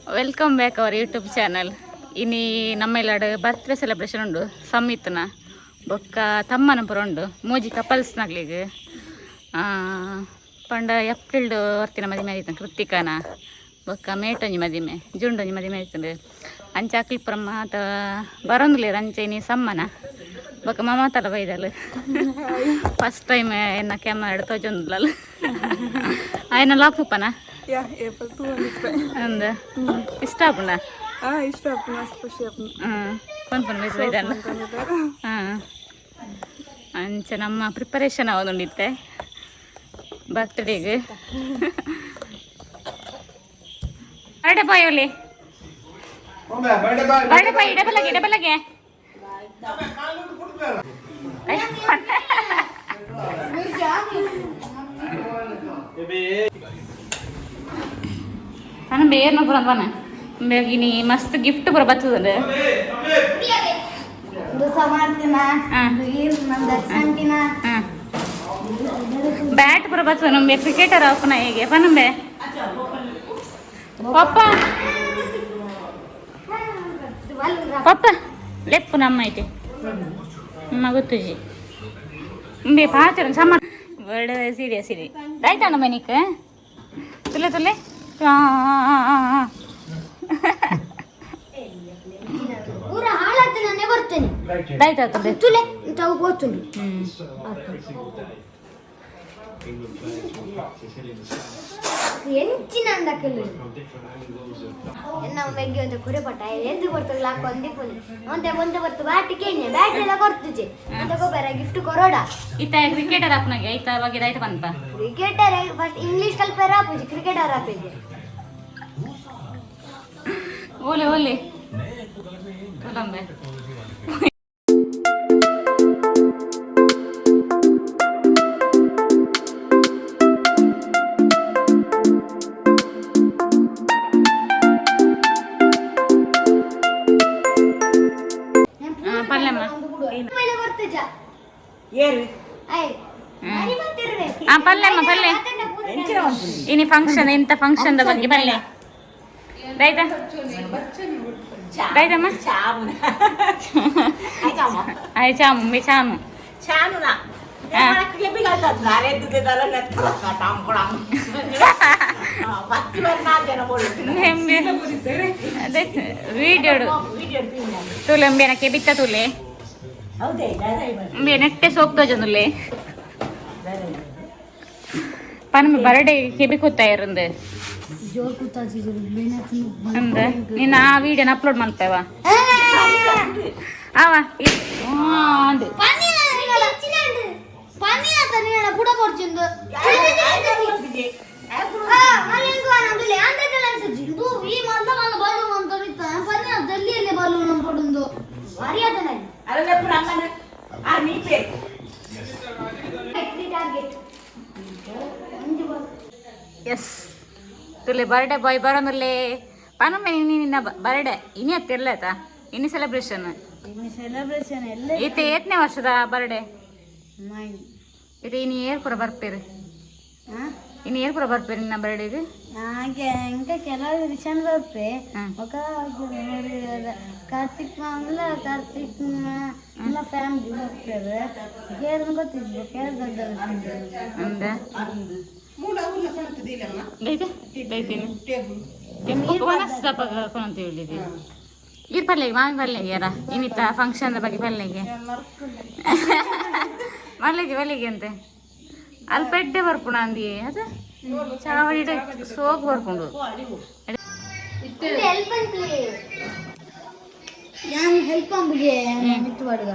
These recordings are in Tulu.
Welcome back our YouTube channel. ಇನಿ ನಮ್ಮೆಲ್ಲಾಡು ಬರ್ತ್ಡೇ ಸೆಲೆಬ್ರೇಷನ್ ಉಂಡು ಸಮಿತ್ನ ಬೊಕ್ಕ ತಮ್ಮನ ಪುರ ಉಂಡು ಮೂಜಿ ಕಪಲ್ಸ್ನಗ್ಲಿಗ್ ಪಂಡ ಏಪ್ರಿಲ್ಡ್ ವರ್ತಿನ ಮದಿಮೆ ಆಯ್ತು ಕೃತಿಕಾನ ಬೊಕ್ಕ ಮೇಟೊಂಜಿ ಮದಿಮೆ ಜುಂಡೊಂಜಿ ಮದಿಮೆ ಆಯ್ತುಂಡು. ಅಂಚ ಅಕ್ಲ್ ಪುರ ಮಾತ ಬರೊಂದುಲ್ಲೆರ್. ಅಂಚ ಇನಿ ಸಮ್ಮನ ಬೊಕ್ಕ ಮಮತಲ ಬೈದಲ್. ಫಸ್ಟ್ ಟೈಮ್ ಎನ್ನ ಕ್ಯಾಮರಾ ತೋಜೊಂದುಲ್ಲಲ್. ಆಯ್ನ ಲಾಕ್ ತೂಪನ. ಯಾ, ಏಪಲ್ ತೂವೊಂದಿಪ್ಪೆ. ಅಂದ್, ಇಷ್ಟ ಆಪುಂಡ? ಆ, ಇಷ್ಟ ಆಪುಂಡು, ಮಸ್ತ್ ಖುಷಿ ಆಪುಂಡು. ಹ್ಮ್, ಪನ್ಪುನ ಮಿಸ್ ಬೈದಲ್ಲ. ಹಾಂ, ಅಂಚ ನಮ್ಮ ಪ್ರಿಪರೇಷನ್ ಆವೊಂದುಂಡಿತ್ತೆ ಬರ್ತ್ಡೇಗ್. ಬರ್ಡೇ ಬಾಯ್ ಒಲಿ, ಬರ್ಡೇ ಬಾಯ್, ಇಡಬಲಗೆ ಇಡಬಲಗೆ. ಪನ ಬೇರ್ನ ಪುರ ಪನ ಇನಿ ಮಸ್ತ್ ಗಿಫ್ಟ್ ಪುರ ಬತ್ತದಂಡು. ಹಾಂ, ಬ್ಯಾಟ್ ಪುರ ಬತ್ತದ. ನಮ್ಗೆ ಕ್ರಿಕೆಟರ್ ಆಪುನ ಹೇಗೆ ಪನಂಬೆ. ಪಪ್ಪ ಪಪ್ಪ ಲೆಪ್ಪು ನಮ್ಮ ಐತೆ ನಮ್ಮ ಗೊತ್ತುಜಿ. ಬೇ ಪಾತ್ರ ಸಮ ಬರ್ಡೇ ಸೀರಿಯಸ್ ಇರಿ. ಆಯ್ತಾಣ ಮನಿಕ್ ತುಲೆ ತುಲೆ. ಹಾಂ ಹಾಂ ಹಾಂ ಹಾಂ. ಊರ ಹಾಳಾದ ನಾನೇ ಬರ್ತೇನೆ. ಆಯ್ತಾಗ್ತದೆ. ತುಲೆ ತಾವು ಗೊತ್ತುಂಟು. ಎಂಚಿನ ಅಂದಕಲು ಎನ್ನ ಮೆಗ್ಗಿ ಒಂದು ಕುರೆ ಪಟ್ಟ ಎದ್ದು ಬರ್ತದೆ ಲಾಕ್ ಒಂದಿಪ್ಪುನಿ ಒಂತೆ ಒಂತೆ ಬರ್ತು ಬ್ಯಾಟ್ ಕೇಣ್ಯ ಬ್ಯಾಟ್ ಎಲ್ಲ ಕೊಡ್ತುಜೆ ಅಂತ ಗೊಬ್ಬರ ಗಿಫ್ಟ್ ಕೊರೋಡ. ಇತ್ತ ಕ್ರಿಕೆಟರ್ ಆಪುನಾಗೆ ಐತ ಬಗ್ಗೆ ಆಯ್ತು ಪನ್ಪ. ಕ್ರಿಕೆಟರ್ ಫಸ್ಟ್ ಇಂಗ್ಲಿಷ್ ಕಲ್ಪೆರ ಆಪುಜಿ, ಕ್ರಿಕೆಟರ್ ಆಪುಜಿ. ಓಲೆ ಓಲೆ ತುಲಂಬೆ. ಪಲ್ಲೆಮ್ಮ. ಮೇಲೆ ಬರ್ತುಜ. ಏರು. I ಮರಿ ಮಾತಿರ್ರೆ. ಆ, ಪಲ್ಲೆಮ್ಮ ಪಲ್ಲೆ. ಇನಿ ಫಂಕ್ಷನ್ ಎಂತ? ಫಂಕ್ಷನ್ ಬಗ್ಗೆ ಪಲ್ಲೆ ರೈತ ರೈತಮ್ಮ. ಆಯ್ ಚಾಮು ಮಿ ಚಾಮು. ಚಾನುನ. ಆ. ಅದೇ ವಿಡಿಯೋ ತುಲೆ ಅಂಬೆನ ಕೆಬಿತ್ತ ತುಲೆ. ಅಂಬೆ ನೆಟ್ಟೆ ಸೋಪ್ ತೋಜೊಂದುಲ್ಲೆ ಪನಮಿ ಬರಡೆ ಕೆಬಿ ಕೂತ ಇರಂದು. ಜೋರ್ ಕೂತಾಜಿ. ಅಂದ ನೀನು ಆ ವಿಡಿಯೋನ ಅಪ್ಲೋಡ್ ಮಾಡ್ತೇವ ಆವ ಅಂದು. ಪುಡ ಕೊಡ್ಚಿಂದು ಈ ಮಲ್ಲ ಮಲ್ಲ ಬಲ್ಲು ಅಂತ ಪನ್ನಿನ ಜಲ್ಲಿಯಲ್ಲಿ ಬಲ್ಲು ನಮ್ಮ ಪಡುಂದು ಮರ್ಯಾದೆ. ಟಾರ್ಗೆಟ್. ಎಸ್ ತುಲೆ, ಬರ್ಡೇ ಬಾಯ್ ಬರೋನುಲ್ಲೇ. ಪನಮ್ಮೆ, ನಿನ್ನ ಬರ್ಡೇ ಇನಿ ಹತ್ತಿರಲ್ಲ ಆಯ್ತಾ? ಇನಿ ಸೆಲೆಬ್ರೇಷನ್. ಸೆಲೆಬ್ರೇಷನ್ ಎಲ್ಲ. ಈತ ಏತ್ನೇ ವರ್ಷದ ಬರ್ಡೇ ಇದು? ಇನಿ ಏರ್ ಪೂರ ಬರ್ಪೇರು? ಇನ್ನು ಏರ್ ಪೂರ ಬರ್ಪೇರು ನಿನ್ನ ಬರ್ಡೇಗೆ? ಹಾಗೆ ఇంకా ಕೆಲವು ರಿಷನ್ ಬರ್ಪೆ. ಹ್ಮ್. ఒక ಕಾರ್ತಿಕ್ ಮಾಮಲ ಕಾರ್ತಿಕ್ ಎಲ್ಲ ಫ್ಯಾಮಿಲಿ ಬರ್ತಾರೆ. ಕೇರ್ ಗೊತ್ತಿದ್ವು ಕೇರ್ ದೊಡ್ಡ. ಅಂದ ದೈತೆ ದೈತೀನಿ ವನಸ್ದಪಗ ಕೊನಂತ ಹೇಳಿದಿ. ಇದು ಪಲ್ಲೆಗೆ ಮಾಮಿ ಪಲ್ಲೆಗೆ ಯಾರ ಇನ್ನಿತ್ತ ಫಂಕ್ಷನ್ ಬಗ್ಗೆ ಪಲ್ಲೆಗೆ ಮಲ್ಲಿಗೆ ಮಲ್ಲಿಗೆ ಅಂತೆ. ಅಲ್ಲಿ ಪೆಡ್ಡೆ ಬರ್ಪುಣ ಅಂದಿ ಅದು ಚಾವಡಿ ಸೋಕ್ ಬರ್ಪುಂಡು. ಹೆಲ್ಪ್ ಅಂಡ್ ಪ್ಲೇ ನಾನು ಹೆಲ್ಪ್ ಅಂಬುಗೆ ಮಿತ್ತು ಬಡ್ಗ.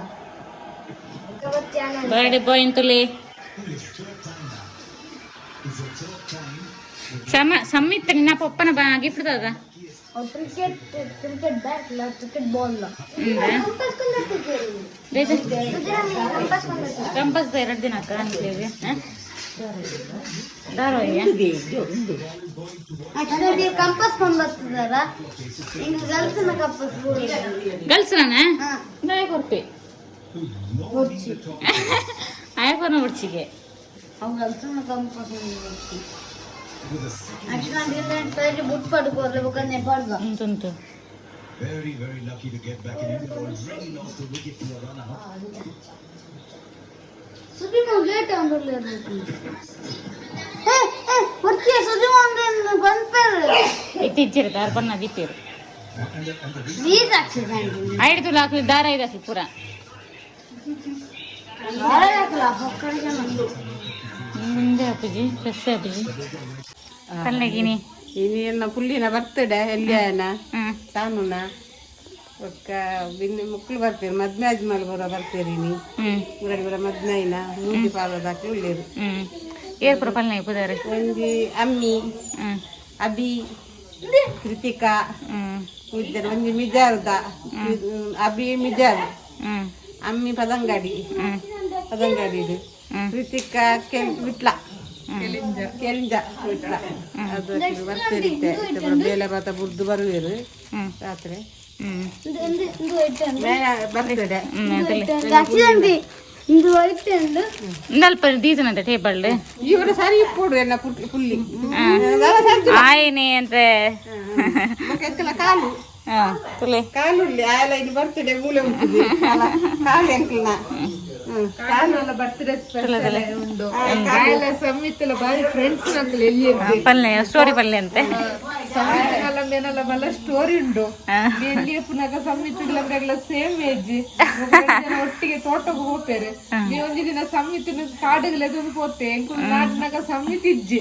ಬರ್ಡೇ ಬಾಯ್ ಅಂತಲೇ ಸಮ ಸಮ್ಮಿತ್ತ ನಿನ್ನ ಪಪ್ಪನ ಬಾ ಗಿಫ್ಟ್ ದಾದ. ಕ್ರಿಕೆಟ್ ಕ್ರಿಕೆಟ್ ಬ್ಯಾಟ್ ಇಲ್ಲ, ಕ್ರಿಕೆಟ್ ಬಾಲ್. ಕಂಪಸ್ ಎರಡು ದಿನ ಅಕ್ಕ ಅನ್ಲೇವಿ ಧಾರಾವಾಹಿಯ. ಕಂಪಸ್ ಕೊಂಡ್ ಬರ್ತಿದಾರ ಹಿಂಗ ಗರ್ಲ್ಸ್ ಕಂಪಸ್. ಗರ್ಲ್ಸ್ ನಾನ ನಾಯಿ ಕೊರ್ಪಿ ಆಯಕೊನ ಉಡ್ಚಿಗೆ. ಅವು ಗರ್ಲ್ಸ್ ಕಂಪಸ್. ಉಂಟುಂಟು. Very, very lucky to get back in. India already lost the wicket to a run out. ಇತ್ತೀಚಿರ ದಾರ ಬಣ್ಣ ದೀಪೇರು ಐದು ಲಾಕ್ ದಾರ ಇದೆ ಪೂರ. ಮುಂದೆ ಅಪ್ಪಾಜಿ ಫ್ರೆಶ್ ಅಪ್ಪಾಜಿ ಪಲ್ಲೆಗಿನಿ. ಇನಿ ಎನ್ನ ಪುಲ್ಲಿನ ಬರ್ತಡೆ ಎಲ್ಲಿಯನ ತಾನುನ ಬೊಕ್ಕ ಬಿನ್ನೆ ಮಕ್ಕಳು ಬರ್ತೀರಿ ಮದ್ಮೆ ಆಜ್ಮಲ್ ಬರ ಬರ್ತೀರಿ ನೀ ಮುರಡಿ ಬರ ಮದ್ಮೈನ ಮೂಜಿ ಪಾಲದಾಕಿ ಉಳ್ಳೇರು. ಏರ್ ಪೂರ ಪಲ್ಲೆ ಪುದಾರೆ? ಒಂಜಿ ಅಮ್ಮಿ, ಅಭಿ, ಕೃತಿಕಾ ಉಜ್ಜನ, ಒಂಜಿ ಮಿಜಾರ್ದ ಅಭಿ ಮಿಜಾರ್, ಅಮ್ಮಿ ಪದಂಗಡಿ ಪದಂಗಡಿ, ಕೃತಿಕಾ ಕೆಲ್ ವಿಟ್ಲ ಕೆಲಿಂಜ ವಿಟ್ಲ. ಅದು ಬರ್ತೀರಿ ಬೇಲೆ ಬಾತ ಬುರ್ದು ಬರುವೇರು ರಾತ್ರಿ ಬರ್ತಡೆ. ಅಲ್ಪ ದೀಸನಂತೆ ಟೇಬಲ್. ಇವರು ಸರಿ ಇಪ್ಪೋಡು ಎಲ್ಲ ಪುಲ್ಲಿ. ಆಯ್ನಿ ಅಂತೆ. ಎಕ್ಕಲ ಕಾಲು. ತುಲೆ. ಕಾಲು ಉಳ್ಳಿ ಆಯಲ ಇದು ಬರ್ತಡೆ ಮೂಲೆ ಉಂಟು ಕಾಲು ಎಂಕಲ್ನ ಪಲ್ಲೆ ಸ್ಟೋರಿ ಪಲ್ಲೆ ಅಂತೆ. ಸ್ಟೋರಿ ಉಂಡು. ಎಲ್ಲಿ ಪುನಃ ಸಮ್ಮಿತಿಗ್ಲ ಸೇಮ್ ಏಜ್, ಒಟ್ಟಿಗೆ ತೋಟಕ್ಕೆ ಹೋಗ್ತೇವೆ. ನೀ ಒಂಜಿ ದಿನ ಸಮ್ಮಿತಿನ ಕಾಡುಗಳ ಪೋತೆ, ಎಂಕುಲು ನಾಡಿನಾಗ ಸಮ್ಮಿತಿ ಇಜ್ಜಿ.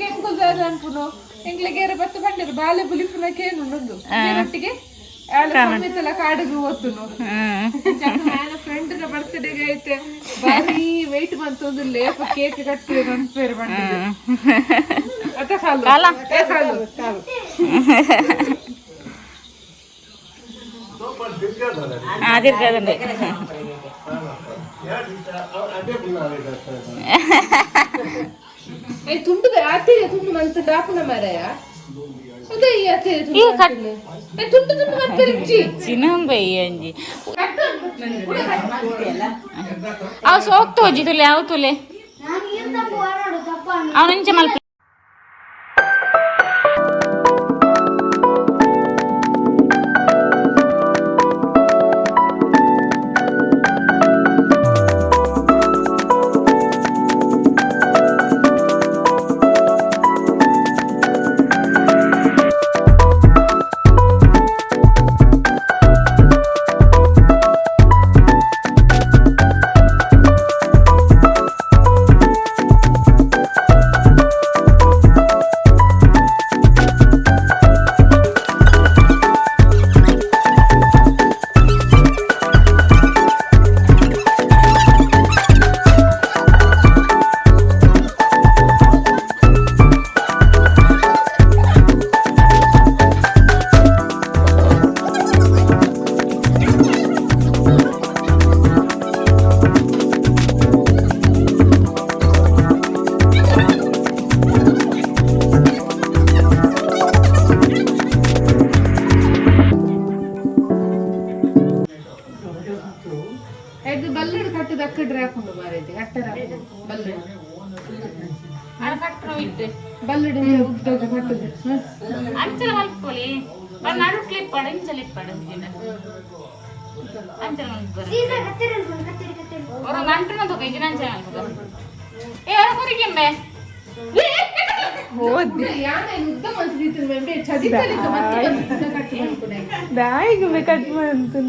ಎಂಕುಲು ಅನ್ಪುನು ಎಂಕ್ಲೆಗೆ ಬತ್ತು ಬಂದಿರು ಬಾಲೆ ಬುಲಿಪುನ ಕೇನು ಉಂಡು ಒಟ್ಟಿಗೆ ಸಮ್ಮಿತಲ ಕಾಡಿಗೆ ಹೋತುನು. ಫ್ರೆಂಡ್ ನ ಬರ್ತ್ಡೇಗೆ ಐತೆ ಬಾರಿ ವೆಯ್ಟ್ ಬಂತು ಒಂದು ಲೇಪ ಕೇಕ್ ಕಟ್ಟಿ ಅನ್ಪೇರು ಬಂದಿದೆ ಅತ್ತ ಕಾಲು ಏ ಕಾಲು. ದೀರ್ಘದಂಡೆ. ಏ ತುಂಡು ಆತಿಗೆ ತುಂಡು ಮಂತ್ ಡಾಪುನ ಮಾರಾಯ, ಅದೇ ಈ ಆತಿಗೆ ತುಂಡು ಮಂತಿಲ್ಲ. ಏ ತುಂಡು ತುಂಡು ಮಾಡ್ತಾರೆ ಇಜ್ಜಿ. ಚಿನ್ನಂಬೈ ಅಂಜಿ ಅವು ಸೋಕ್ತು ಹೋಜಿ ತುಲೆ ಅವು ತುಲೆ ಅವನಂಚೆ ಮಲ್ಪ. ಇದು ಬಲ್ಲಡು ಕಟ್ಟದ ಅಕ್ಕಡ್ರೆ ಹಾಕೊಂಡು ಮಾರೈತಿ ಕಟ್ಟರ ಬಲ್ಲಡು. ಬಲ್ಲಡು ಉದ್ದ ಕಟ್ಟದು. ಅಂಚಲ ಮಲ್ಪೊಲಿ ನಡು ಕ್ಲಿಪ್ ಪಡ ಇಂಚಲ ಇಪ್ಪಡು ಅಂಚಲ ಮಲ್ಪೊಲಿ. ಹೊರ ನಂಟ್ರನ ತಗೋ ಇಂಜಿನ ಅಂಚಲ ಮಲ್ಪೊಲಿ. ಏ ಹೊರ ಕುರಿಗೆಂಬೆ. ಯಾನೆ ಉದ್ದ ಮಂತಿತ್ತು ಮೆಂಬೆ ಚದಿತಲಿತ ಮತ್ತೆ ಕಟ್ಟು ಮಾಡ್ಕೊಡೆ. ಬ್ಯಾಗ್ ಕಟ್ ಮಂತು.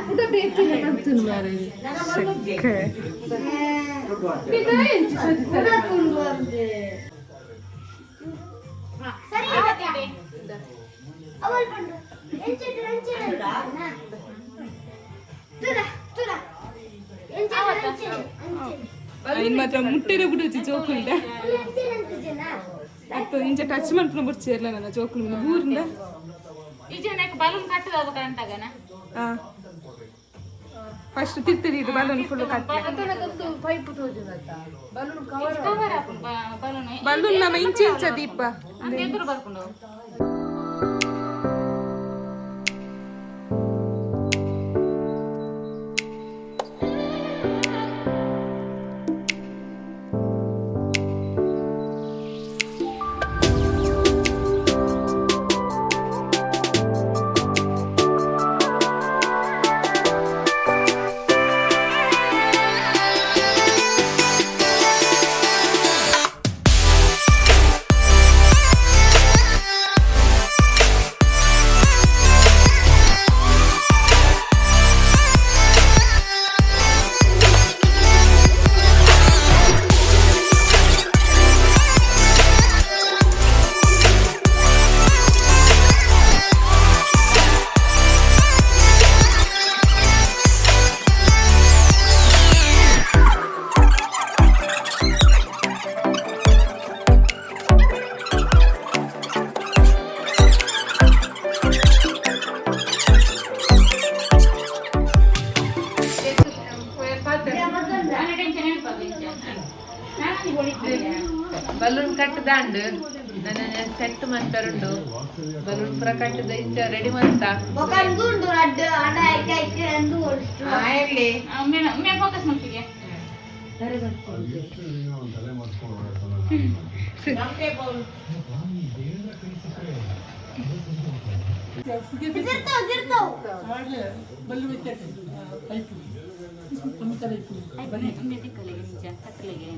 ಪುಟ ಬೇಕಿನ ಮಂತು ಮಾರೈತಿ ಮಾತ್ರ ಮುಟ್ಟೆರೆ ಬಿಡುಚಿ ಚೋಕುಂಡ ಅತ್ತ ಇಂಚ ಟಚ್ ಮನ್ಪುನ ಬುಡ್ಚೇರ್ಲ ನನ್ನ ಚೋಕುಲು ಊರಿಂದ. ಈಜಿನ ಬಲೂನ್ ಕಟ್ಟದ ಕರೆಂಟಾಗನ. ಫಸ್ಟ್ ತಿರ್ತದೆ ಇದು ಬಲೂನ್ ಫುಲ್ ಕಟ್. ಪೈಪ್ ತೋಜುನತ್ತ ಬಲೂನ್ ಕವರ್. ಕವರ್ ಹಾಪುಂಡು ಬಲೂನ್. ಬಲೂನ್ ನಮ್ಮ ಇಂಚ ಇಂಚ ದೀಪ. ಅಂತ ಎದುರು ಬರ್ಕೊಂಡು. ಆಂಡ್. ನನ್ನ ಸೆಟ್ ಮಂತರುಂಡು, ಬಲೂನ್ ಪೂರ ಕಟ್ಟದ ಇಂಚ ರೆಡಿ ಮಂತ. ಬೊಕ ಅಂದು ಉಂಡು ರಡ್ಡ್ ಆಂಡ ಐಕೆ ಐಕೆ ಅಂದು ಉಂಡು. ಆಯ್ಲಿ. ಒಮ್ಮೆ ಫೋಕಸ್ ಮಾಡ್ತೀವಿ. ತಿರ್ತಾವ್ ತಿರ್ತಾವ್. ಒಮ್ಮೆ ದಿಕ್ಕಲಿಗೆ ನಿಜ ಕತ್ತಲಿಗೆ.